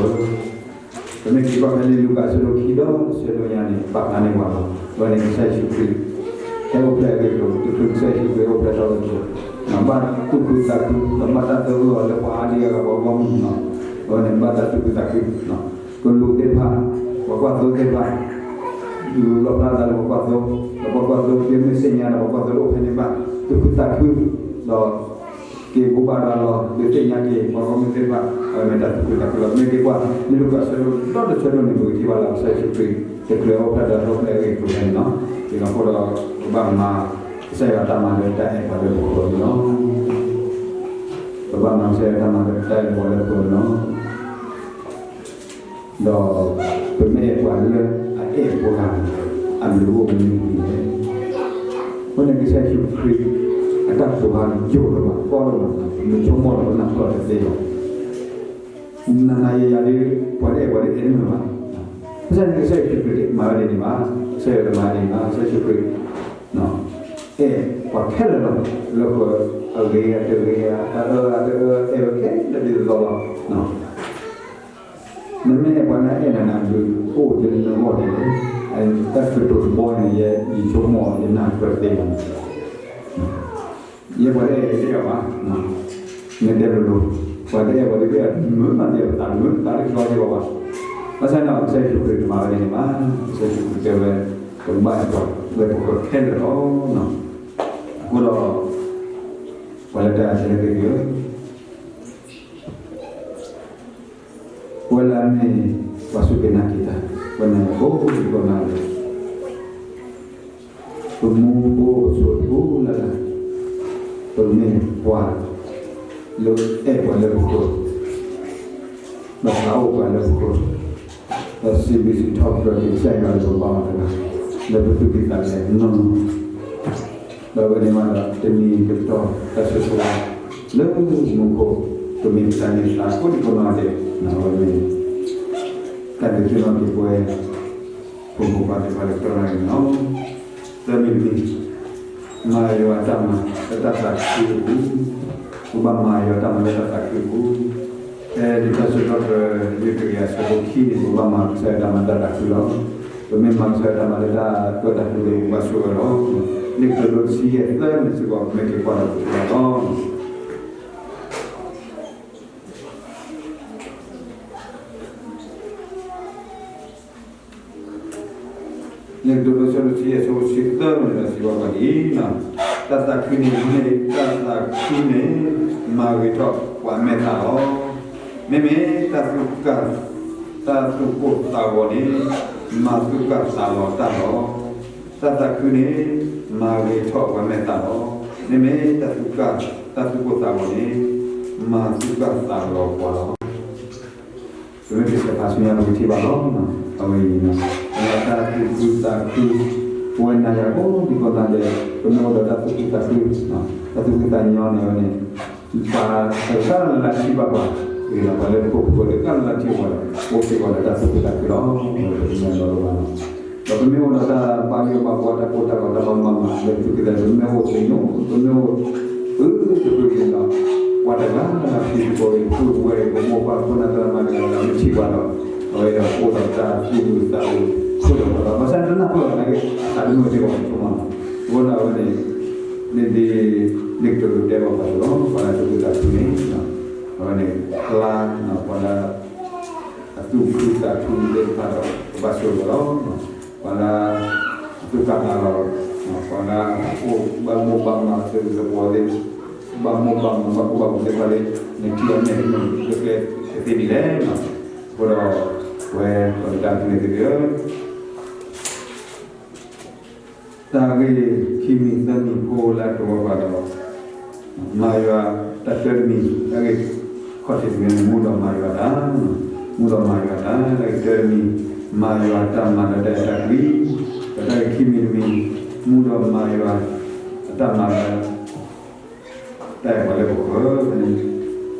ပမ့ၢ်က့ၤကွၢ်ဖဲလံာ်လူၤကၣ်အဆၢဒိၣ်ခံဒီးအဆၢဒိၣ်ညါန့ၣ် ပာ်ဖျါန့ၢ်ပှၤလီၤ. အဝဲန့ၣ်ကစၢ်ယ့ၣ်ၡူးခရံာ် ဟဲအိၣ်ဖျဲၣ်အဂ့ၢ်အကျိၤ, တချုးကစၢ်ယ့ၣ်ၡူးခရံာ်အိၣ်ဖျဲၣ်ထီၣ်အဂ့ၢ်အကျိၤ, ဘၣ်သူၣ်ခုသးခု, ဒီးဘၣ်တၢ်သဂၢၢ်အီၤလၢပှၤအါဒံအါဂၤပှၤဂီၢ်မုၢ်နီၤ. အဝဲန့ၣ်ဘၣ်တၢ်သူၣ်ခုသးခု, ကလူးသ့ၣ်တဖၣ်, ပှၤကွၢ်သိသ့ၣ်တဖၣ်, လူၤလီၣ်ဖျါသးလၢပှၤကွၢ်သိ, ဒီးပှၤကွၢ်သိကမ့ၢ်သ့ၣ်ညါဒီး ပှၤကွၢ်သိလၢအိၣ်ဖဲန့ၣ်ဘၣ်သူၣ်ခုသးခု, ဒီး က့ၤဘိးဘၣ်ရၤလီၤ ဒုးသ့ၣ်ညါက့ၤ ပှၤဂီၢ်မုၢ်သ့ၣ်တဖၣ်, အဝဲမ့ၢ်တၢ်သူၣ်ခုသးခုလီၤ. မ့ၢ်က့ၤကွၢ် လံာ်လူၤကၣ်အဆၢဒိၣ်တၢတဆၢဒိၣ်န့ၣ် ပကထံၣ်ဘၣ်လၢကစၢ်ယ့ၣ်ၡူးခရံာ် တချုးအိၣ်ဖျဲၣ်ဒီးဟဲအိၣ်ဖျဲၣ်အဂ့ၢ်အကျိၤဖဲန့ၣ်လီၤ. အဃိဒီး ပဘၣ်မၤကစၢ်ယွၤတၢ်မၤလၢတၢ်အဲၣ်ပှၤလၢပဃၢၤန့ၣ်လီၤ. ပဘၣ်မၤကစၢ်ယွၤတၢ်မၤလၢတၢ်အဲၣ်ပှၤလၢပဃၢၤန့ၣ်လီၤ. ဒီးပမ့ၢ်အဲၣ်ပှၤလၢအအဲၣ်ပှၤဂၤန့ၣ် အဘျုးအိၣ်မနုၤလဲၣ်. အဃိန့ၣ်ကစၢ်ယ့ၣ်ၡူးခရံာ် အတၢ်တိာ်ဖးယိာ်လီၤဘၣ် ကီလီၤဘၣ်, မုဆိကမိၣ်လီၤပနၢ်ပၢၢ်တသ့ဘၣ်. နၤနၤယၤယၤဒီး ပှၤတအဲၣ်ပှၤဒီး အဲၣ်နမ့ၢ်ဘၣ်. ဘၣ်ဆၣ်န့ၣ်ကစၢ်ယ့ၣ်ၡူးခရံာ်တမၤဝဲဒ်န့ၣ်ဘၣ်. ကစၢ်ယွၤတမၤဒ်န့ၣ်ဘၣ်. ကစၢ်ယ့ၣ်ၡူးခရံာ် အဲၣ်ပှၤခဲလၢာ်လီၤ. လၢဃီအဂ့ၤအတဂ့ၤ အတအၢအတအၢ အဲၣ်ဝဲခဲလၢာ်ဒ်သိးသိးလီၤ. နမ့ၢ်အဲၣ်ပှၤန့ၣ် အဲၣ်နၤနၤဘျုးအိၣ်လၢနဂီၢ်န့ၣ်လီၤ. တၢ်ကတိၤတဘီန့ၣ် ယဆိကမိၣ် ယနၢ်ပၢၢ်သ့လီၤ. ယဲပှၤတအဲၣ်ယဲဘၣ်, မ့ၢ်တဲလိၤလိၤ, ပှၤတအဲၣ်ပှၤတအဲၣ် မုာ်မး ယဲပသးမုာ်သးတကီယဲဘၣ်. ဘၣ်ဆၣ်န့ၣ် ကစၢ်ယ့ၣ်ၡူးခရံာ်တမၤဝဲဒ်န့ၣ်ဘၣ်. ကစၢ်ယ့ၣ်ၡူးခရံာ်တဲဝဲ ကဘၣ်အဲၣ်ပှၤလၢပဃၢၤခဲလၢာ်လီၤ. အဃိဒီး ပှၤလၢတၢ်အဲၣ်ခဲလၢာ်သ့ၣ်ဧၢ ပဝဲလၢအမ့ၢ်ပှၤစူၢ်က့ၤနာ်က့ၤတၢ် ပဝဲန့ၣ် ပအိၣ်ဒံးကိးနၤလၢ ပမူပအိၣ်ပဆိးပူၤလၢ်လၢ် ပမ့ၢ်ပှၤလၢအဲၣ်ပှၤလၢပဃၢၤ ဒီးသးအိၣ်ပှၤလၢပဃၢၤ ဒီးစံးဘျုးစံးထီၣ်ပတြၢၤက့ၤကစၢ်ယွၤလၢပဘါအီၤတဂၤ လၢပသူၣ်ကံၢ်သးလဲနီၢ်နီၢ် ဒီးအဝဲန့ၣ်မးဒီး တနံၤတကတီၢ်တၢ်ဆိၣ်ဂ့ၤ လၢမူခိၣ် ပမ့ၢ်ပတၢ်န့ၢ်သါကိးဒံကိးနီၢ်ဒဲး အဝဲန့ၣ် တၢ်ဒုးသ့ၣ်နီၣ်က့ၤပဝဲ ပမိၢ်ပၢ်သ့ၣ်တဖၣ်လၢကတီၢ်နၣ်ရံၣ်န့ၣ်လီၤ. သၢမံၤတမံၤ မၤယွၤတၢ်မၤလၢတၢ်သးခုအပူၤ, ပဘၣ်မၤယွၤတၢ်မၤလၢတၢ်သးခုအပူၤ, ဖဲလံာ်တၢ်စံးထီၣ်ပတြၢၤ လွံၢ်တကယၤအဆၢဖိခံန့ၣ် ပဘၣ်မၤကစၢ်ယွၤတၢ်မၤလၢတၢ်သးခုလီၤ. ပမ့ၢ်မၤကစၢ်ယွၤတၢ်မၤလၢတၢ်ပၢတၢ်ပြးဒီး ပဘၣ်ဆိၣ်ဂ့ၤလီၤ. လံာ်ကတိၤဒိတဆံယဲၢ်သၢန့ၣ်စ့ၢ်ကီး ပမ့ၢ်က့ၤကွၢ်ဒီးပသ့ၣ်ညါလီၤ. လံာ်ကတိၤဒိ အဆၢဒိၣ်တဆံယဲၢ် အဆၢဖိတဆံသၢန့ၣ်ဒီး စံးဘၣ်ပှၤဒ်အံၤ, တၢ်သးခုန့ၣ်မ့ၢ် တၢ်သးခုန့ၣ် မၤဂ့ၤထီၣ်ပှၤအမဲာ်သၣ်လီၤ. မ့မ့ၢ်တၢ်သူၣ်ကၢ် တၢ်သူၣ်ကိၢ်သးဂီၤန့ၣ် မၤသူၣ်ကၢ်သးလီၤတၢ်လီၤ. တၢ်သးခုန့ၣ် မၤဂ့ၤထီၣ်ပှၤမဲာ်သၣ်လီၤ. မ့မ့ၢ်တၢ်သူၣ်ကၢ် တၢ်သူၣ်ကိၢ်သးဂီၤန့ၣ် မၤသူၣ်ကၢ်သးလီၤပှၤလီၤ. ပမ့ၢ်က့ၤစဲးဖးဆူညါ ပကထံၣ်ဘၣ်လီၤ. အဝဲအံၤ တၢ်သူၣ်ခုသးခု ပဝဲနၤယၤကိးဒံကိးနီၢ်ဒဲး ပမ့ၢ်အိၣ်ဒီးတၢ်သူၣ်ခုသးခု တၢ်သူၣ်ခုသးညီန့ၣ်ဝဲန့ၣ် ပှၤတဂၤလၢ်လၢ်ထံၣ်ဘၣ်ပှၤ, ဂ့ၤလီၤ ပှၤလၢပခိၣ်ပဃၢၤတဂၤလၢ်လၢ်ထံၣ်ပှၤဒီး အိၣ်စ့ၢ်ကီးဒီးတၢ်သူၣ်ခုသးခုလီၤ. ပမ့ၢ်အဲၣ်ဒိးလီၤဘၣ်လီၤ. ဒီးပမ့ၢ်အိၣ်ဒီးတၢ်ဘါယွၤဘၣ်ဘှီ တၢ်ကိၢ်တၢ်ဂီၤ တၢ်ဘၣ်မူဘၣ်မၤ လၢပသူၣ်ကံၢ်သး ပမ့ၢ်အိၣ်သ့ၣ်ညိ ပမ့ၢ်အိၣ် အၢ တဖုန့ၣ်ဒီး ပှၤတဂၤလၢ်လၢ်ထံၣ်စ့ၢ်ကီး ပပုၢ်ပဝဲၢ် ပမိၢ်ပၢ်ခိၣ်နၢ်သရၣ်သမါတဂၤလၢ်လၢ်ထံၣ်ပှၤဒီး အဝဲဒီးအိၣ်ဒီးတၢ်သူၣ်အုးသးအုး ခိၣ်ဒီးပှၤလီၤ. ဘၣ်ဆၣ်တနၢ်ပၢၢ်ဘၣ်နာ်က့ အသးတမုာ်စ့ၢ်ကီး ဆိကမိၣ်လီၤ. အဃိဒီးအဝဲန့ၣ် ဒ် ဒ်လံာ်ကတိၤဒိတဲဘၣ်ပှၤအသိးလီၤ. ပှၤလၢသူၣ်ခုသးခုန့ၣ် အဝဲန့ၣ် ကျါ ပှၤလၢ အသူၣ်ခုသးခုသ့ၣ်တဖၣ်ဒီး ကဘၣ်ဆိၣ်ဂ့ၤလီၤ. ပှၤလၢ အသူၣ်ကၢ်သးလီၤ, ပှၤလၢ အိၣ်ဘၣ်မိၢ်ဘၣ်မၤသကိးသကိးသ့ၣ်, ဘၣ်မိၢ်ဘၣ်မၤ ဘၣ်ကိၢ်ဘၣ်ဂီၤသ့ၣ်တဖၣ်လၢ နထံၣ်အီၤနဲၣ်မုၢ်လၢကျဲတသ့ဒ်လဲၣ်. အဃိဒီး ပဝဲပှၤလၢတၢ်သူၣ်န့ၣ်သ့ၣ်ဧၢ တၢ်ဂ့ၢ်ခံမံၤသၢမံၤဖိလၢတဝီပှၤဒီး မၤယွၤ တၢ်တၢတမံၤ တၢ်ဂ့ၢ်ခီၣ်ထံးတမံၤန့ၣ် မူဒီးမၤယွၤတၢ်, မူဒီးမၤယွၤတၢ်, တၢ်ဂ့ၢ်တၢတမံၤ မၤယွၤတၢ်မၤလၢတၢ်အဲၣ်တၢ်ကွံ, ဒီးတၢ်ဂ့ၢ်ခံမံၤတမံၤ မူဒီးမၤယွၤ အတၢ်မၤလၢ တၢ်အဲၣ်ပှၤလၢပဃၢၤန့ၣ်,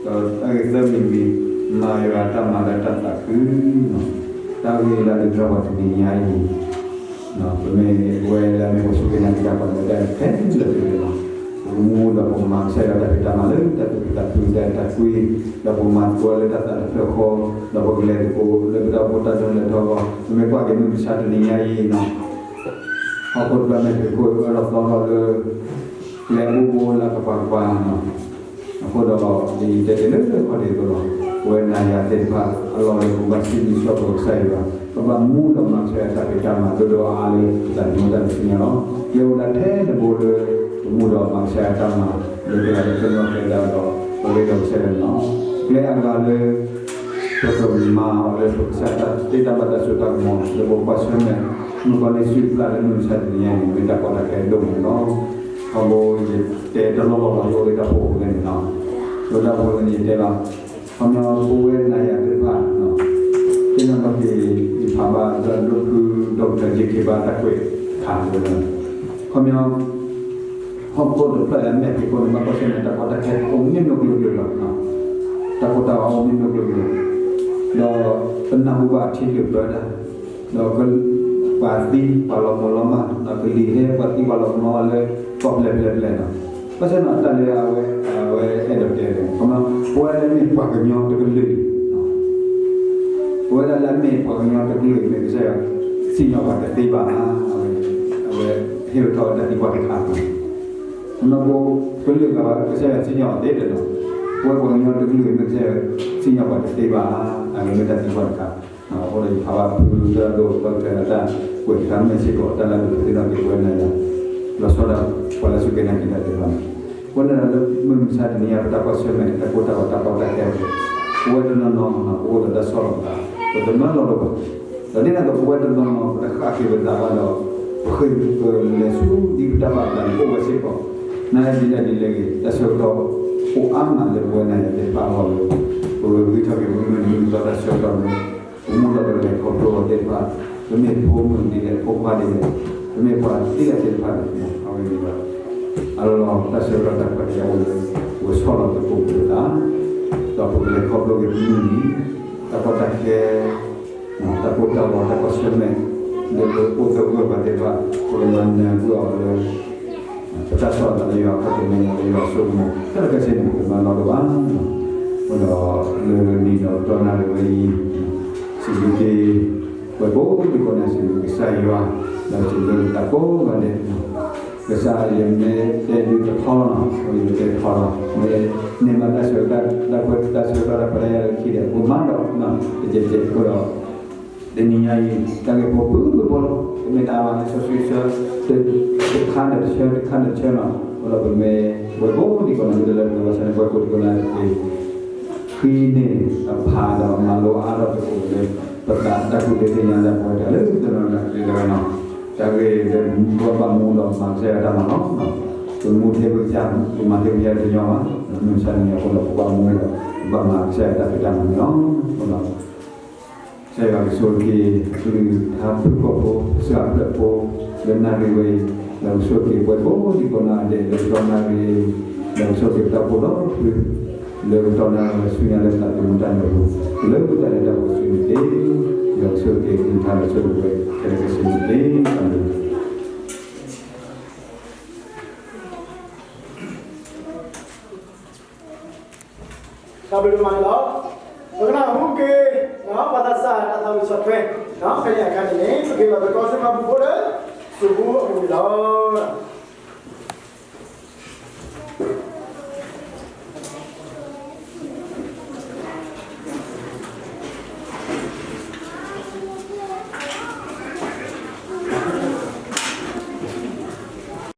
တၢ်ဂ့ၢ်သၢမံၤတမံၤ, မၤယွၤတၢ်မၤလၢတၢ်သးခု, တၢ်ဂ့ၢ်လၢအဒုးသ့ၣ်ညါပှၤတနံၤညါအံၤ, ပမ့ၢ်ဝဲလၢအမ့ၢ်ပှၤစူၢ်က့ၤနာ်က့ၤတၢ်ပှၤလၢတၢ်ခဲလၢာ်ခဲဆ့လီၤ, ပကမူဒီးပကမၤကစၢ်ယွၤတၢ်ဖံးတၢ်မၤလၢတၢ်သူၣ်ခုသးခုတၢ်အဲၣ်တၢ်ကွံ, ဒီးပကမၤသကိးလၢတၢ်သးတဖျၢၣ်ဃီ, ဒီးပကလဲၤသကိးလၢပတၢ်အိၣ်ဖှိၣ်တၢ်ဒိလၢထီၣ်ဂီၤ, ပမ့ၢ်ကွၢ်က့ၤမုၢ်မဆါတနံၤညါအံၤ, ဟီၣ်ခိၣ်တဖျၢၣ်မ့ၢ်ဖံးခိၣ်အၢထီၣ်သီထီၣ်လၢ ကျဲဘိဘိလၢကပၤကပၤ, အဃိဒီး ယတဲတ့ၢ်လၢခီၣ်ထံးအသိးလီၤ, ပဝဲနၤယၤသ့ၣ်တဖၣ် အလီၢ်လၢပဘၣ်စံးဘျုးစံးဖှိၣ်ကစၢ်ယွၤ, ပဘၣ်မူဒီးမၤကစၢ်ယွၤတၢ်ဖံးတၢ်မၤဒိၣ်ဒိၣ်အါအါလၢပသးသမူတၢ်လဲၤဆူညါလီၤ. ကျဲအိၣ်ဒၣ်ထဲတဘိလၢ ပမူဒီးမၤကစၢ်ယွၤတၢ်မၤ လၢပဂၤဒီးပနီၢ်ကျဲဒၣ်ဒီး ပဂ့ၤဒီးကစၢ်ယွၤန့ၣ်လီၤ. ကျဲအဂၤလၢ ပကမၤအီၤလၢပကစၢ်တၢ်သ့တၢ်ဘၣ်တၢ်စိတၢ်ကမီၤ လၢပကွၢ်ဆၢၣ်မဲာ် မုၣ်ကီၤလံၢ်စုပျၢ်လၢမုၢ်မဆါတနံၤညါန့ၣ် မ့ၢ်တၢ်ကီတၢ်ခဲဒိၣ်မးန့ၣ်လီၤ. ထီဘိယတဲတလီၢ်လီၢ်လီၤ လၢအိၣ်လၢတၢ်ဖီခိၣ်ဖဲန့ၣ်လီၤ. လၢတၢ်ဖီခိၣ်န့ၣ်ယတဲလီၤ, ခီပညီပဝဲနၤယၤသ့ၣ်တဖၣ် သ့ၣ်နီၣ်ထီၣ်က့ၤ ယဖးဘၣ်လၢဒိၣ်ဖု ဒီကထၢၣ်က့ခ့ဘါတၢ်ကွဲးထါဝဲလီၤ. ခီပညီ ဟီၣ်ခိၣ်တဖျၢၣ်အမဲာ်ဖံးခိၣ်န့ၣ် ဘၣ်ကွၢ်ဆၢၣ်မဲာ်တၢ်ကီတၢ်ခဲအိၣ်မ့ၢ်နီၢ်ကျိၤကျိၤလီၤ. တၢ်ကီတၢ်ခဲအိၣ်မ့ၢ်နီၢ်ကျိၤကျိၤ, ဒီးပနၢ်ဟူဘၣ်ထံလုာ်ပၢတၢ်, ဒီးပှၤသံပှၤလီၤမၢ်လီၤမၢ်, ဒီးကလံၤဟဲပှၤသံပှၤလီၤမၢ်လီၤမၢ်လၢ ကီၢ်ဖျဲၣ်ဖျဲၣ်ဖျဲၣ်လီၤ. ဘၣ်ဆၣ်န့ၣ် တၢ်လၢအဝဲ အဝဲအဲၣ်ဒိးတဲန့ၣ် ခီပညီ ပဝဲဒၣ်လၢအမ့ၢ်ပှၤကညီတကလုာ် ပဝဲဒၣ်လၢအမ့ၢ်ပှၤကညီတကလုာ်န့ၣ် ကစၢ်ယွၤစံၣ်ညီၣ်ပှၤတသ့ဘၣ်ဧါ, အဝဲဟ့ၣ်ထီၣ်ဝဲတၢ်သံကွၢ်တခါန့ၣ်, ခီပညီ ပကလုာ်ဂၤဘၣ် ကစၢ်ယွၤစံၣ်ညီၣ်အီၤသ့ဒီး ပဝဲပှၤကညီတကလုာ်န့ၣ် ကစၢ်ယွၤစံၣ်ညီၣ်ပှၤတသ့ဘၣ်ဧါ, အဝဲမ့ၢ်တၢ်သံကွၢ်တခါ. အဃိဒီးယဖးဘၣ်ဖုသရၣ်ဒိၣ် ဒီကထၢၣ်အတၢ်ကွဲးတခါ မ့ၢ်စ့ၢ်ကီးတၢ်လၢအဒုးသ့ၣ်နီၣ်က့ၤပဝဲနၤယၤ လီၤဆီဒၣ်တၢ် ပှၤလၢအစူၢ်က့ၤနာ်က့ၤတၢ်သ့ၣ်တဖၣ်န့ၣ်, အဃိန့ၣ်ဒီးလၢမုၢ်မဆါတနံၤအံၤ ပတၢ်ကွၢ်ဆၢၣ်မဲာ် တၢ်ကိၢ်တၢ်ဂီၤ တၢ်ကီတၢ်ခဲအပူၤ, ပဝဲတနီၤနီၤ ပအိၣ်ဒီးတၢ်ဆီၣ်လီၤပသး, ပတမၢလီၤဒိၣ်ဘၣ်, ဒီးဒ်န့ၣ်အသိး ပဝဲတနီၤနီၤ ပတဃၣ်က့ၤပသးဘၣ်ဒီး ပဃ့ၢ်ပလဲၤဆူဒ်ပတၢ်ဘၣ်အသးန့ၣ် အိၣ်ဝဲစ့ၢ်ကီး, နာ်ဒ်လဲၣ်ဒ်လဲၣ်ဂ့ၤ တၢ်ဆၢကတီၢ်အိၣ်အါမးလၢပဝဲနၤယၤသ့ၣ်တဖၣ်အဂီၢ်လၢ ပဂဲၤထီၣ်က့ၤမုၢ်မုၢ်နံၤနံၤသီတၢ်ဆၢကတီၢ်လၢ ပမူဒီးပလဲၤခီဖျိအီၤသ့ၣ်တဖၣ်, ပမ့ၢ်ဖိမုၣ်ဒ်လဲၣ် ဖိခွါဒ်လဲၣ်, ပမ့ၢ်ပှၤသ့ၣ်လၢသ့ၣ်တဖၣ်န့ၣ် အဝဲန့ၣ်ဒီး အလီၢ်တၢ်ဆၢကတီၢ်တၢ်ခွဲးတၢ်ယာ်အိၣ်လၢ ပကဆီၣ်လီၤသကိးပသး, ဒီးပကလဲၤခီဖျိက့ၤမုၢ်နံၤနံၤ တၢ်ကီတၢ်ခဲ တၢ်ကိၢ်တၢ်ဂီၤ တၢ်ကွၢ်ဆၢၣ်မဲာ် လၢပအိၣ်သဂၢၢ်ပှၤသ့ၣ်တဖၣ် ပကမၤနၢၤကွံာ်အီၤလၢ ပတၢ်ဆီၣ်လီၤသးလၢယွၤအခီၣ်ထံးမဲာ်ညါလၢယွၤအစိကမီၤ ခဲလၢာ်ခဲဆ့န့ၣ် ပကမၤလီၤဒိၣ်ဘၣ်. အဃိဒီးလၢနံၤဒီးတီနၣ်ရံၣ်ဝဲအံၤ စံးဘျုးက့ၤ ပှၤကိးဒံကိးနၤ စံးဘျုးကစၢ်ယွၤ ဒီးစံးဘျုးကစၢ်ကိးဂၤဒဲး ကစၢ်ယမ့ၢ်တဲဒုးတထီလီၤနီၤ ယမ့ၢ်တဲထီလီၤ မ့ၢ်န့ၢ်ဘၣ်တၢ်ဆၢကတီၢ် တၢ်ခွဲးတၢ်ဆၢကတီၢ်တၢ်ခွဲးတၢ်ယာ်လၢခံဒီး ပမၤဒီး တကဲးကဲးအဃိဒီး တနံၤညါအံၤ တၢ်ဂ့ၢ်ဖိဖုၣ်ဖုၣ်ဖိလီၤ တမ့ၢ်တၢ်ဘၣ်လၢစီဆှံဆၢ တခါဒီးတဆၢ တခါဒီးတဆၢနီၤ အဃိဒီးပမ့ၢ် ပှၤကိးဒံကိးနၤ မ့ၢ်တလၢပှၤဘၣ်ဆၣ်န့ၣ် ပှၤကိးဒံကိးနၤတက့ၢ် ဃံန့ၢ်အဖးဒီးမၤလိအါထီၣ်သကိးလၢ ပသးတၢ်ကူၣ်သ့သ့ၣ်ညါတၢ်ပဝဲတၢ်လၢတနီၤနီၤတက့ၢ်လၢနီၤ တၢ်ဂ့ၢ်လၢပဘၣ်မူဒီးမၤကစၢ်ယွၤတၢ်မၤလီၤ. ပမူထဲပကစၢ် ပမၤထဲပကစၢ်တညီဘၣ် မုၢ်မဆါတနံၤအဃိဒီး ပဘၣ်မူဒီး ပဘၣ်မၤကစၢ်ယွၤတၢ်ဖံးတၢ်မၤန့ၣ်လီၤ. ကစၢ်ယွၤကဆိၣ်ဂ့ၤက့ၤ ကလုာ်ကထါဖုၣ်ကိာ်ဖိ စှၤဖျၢၣ်ဖိ လၢနၣ်ရံၣ်ဝဲအံၤ ဒီးကဆိၣ်ဂ့ၤက့ၤပှၤကိးဒံကိးနၤဒဲး လၢကတီၢ်နၣ်ရံၣ် ဒီးကဆိၣ်ဂ့ၤက့ၤပတၢ်အိၣ်ဖှိၣ်ဒီတဖု လၢကတီၢ်နၣ်ရံၣ်ဝဲဆူညါလၢသးသမူတၢ်နၢၤပူၤ လၢတၢ်လဲၤတၢ်ပှဲၤဆူန့ၣ်တက့ၢ်. ဒီးကဆိၣ်ဂ့ၤက့ၤကလုာ်ကထါဒီးဆိၣ်ဂ့ၤဝဲ ခဲလၢာ်ခဲဆ့န့ၣ်တက့ၢ်. အၤမ့ၣ်. တၢ်ဘျုးဒိၣ်မးန့ၣ်လီၤ. ပကနၢ်ဟူက့ၤ ပှၤသးစၢ်တၢ်သးဝံၣ်ဆီၣ်ထွဲ ဖဲန့ၣ်အခါန့ၣ်န့ၣ် ပက့ၤလီၤသကိးဆူဖးမူဖိလၢ စူၤဘူအပူၤန့ၣ်လီၤ.